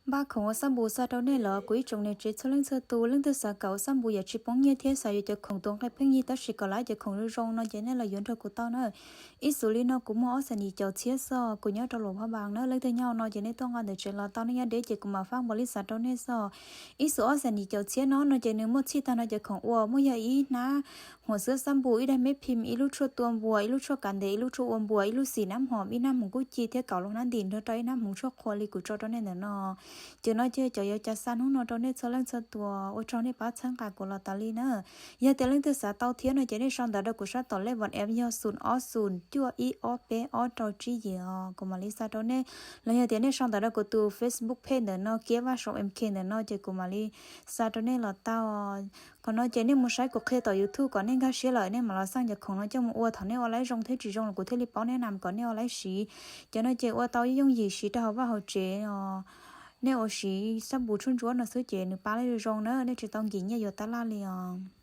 Npaj khoom ua xab npus xa rau nej los kuv ib tsoom niam tsev txhua leej txhua tus, leej twg xav kawm ua xab npus yam tsis poob nyiaj thiab xav yuav cov khoom tus nqaij pheej yig tab sis kom lawv cov khoom zoo zoo no ces nej los yuav nrog kuv tau na. Ib xus li no kuv muaj ob xas nis caum txhiab xwb, kuv nyob rau Luam Phaj Npas na. Leej twg nyob no ces nej tuaj nqa ntawm tsev los tau, nej nyob deb ces kuv mam fab npaum li xav rau nej xwb. Ib xus ob xas nis caum txhiab no no ces nws muaj txhij tag nrho cov khoom ua, muaj yog ib hnab huam xwb xab npus, ib daim meb phim, ib lub tshuaj tua npua, ib lub tshuaj kav ntes, ib lub tshuaj ua npua, ib lub xim nab hmoov, ib nab hmoov kuj ci thiab kaum lub hnab ntim nrog rau ib nab hmoov tshuaj qhua li kuv tso rau nej ntawm no. Ces no ces cov yuav cas xa hnub no rau nej txhua leej txhua tus, ua tsaug nej pab txhawb nqa kuv los tas li na. Yog tias leej twg xav tau thiab no ces nej sau ntawv rau kuv sab tom lej WhatsApp yog xus ob xus cuaj ib ob peb ob rau tsib yim os, kuv mam li xa rau nej. Los yog tias nej sau ntawv rau kuv tus Facebook page ntawm no, Kiab Vaj Soo M K ntawm no ces kuv mam li xa rau nej los tau. Qhov no ces nej mus saib kuv qhia tom YouTube kom nej nkag siab lawm nej mam los xaj cov khoom no coj mus ua, thaum nej ua laib zoo thiab tsis zoo los kuv thiaj li paub nej na, kom nej ua laib siv. Cov no ces ua tau yooj yim siv rau hauv vaj hauv tsev os. Nej ua siv xab npus tshuaj ntsuab no xwb ces nws pab laib zoo zoo na, nej tsis tau nkim nyiaj yuav tab laj li os.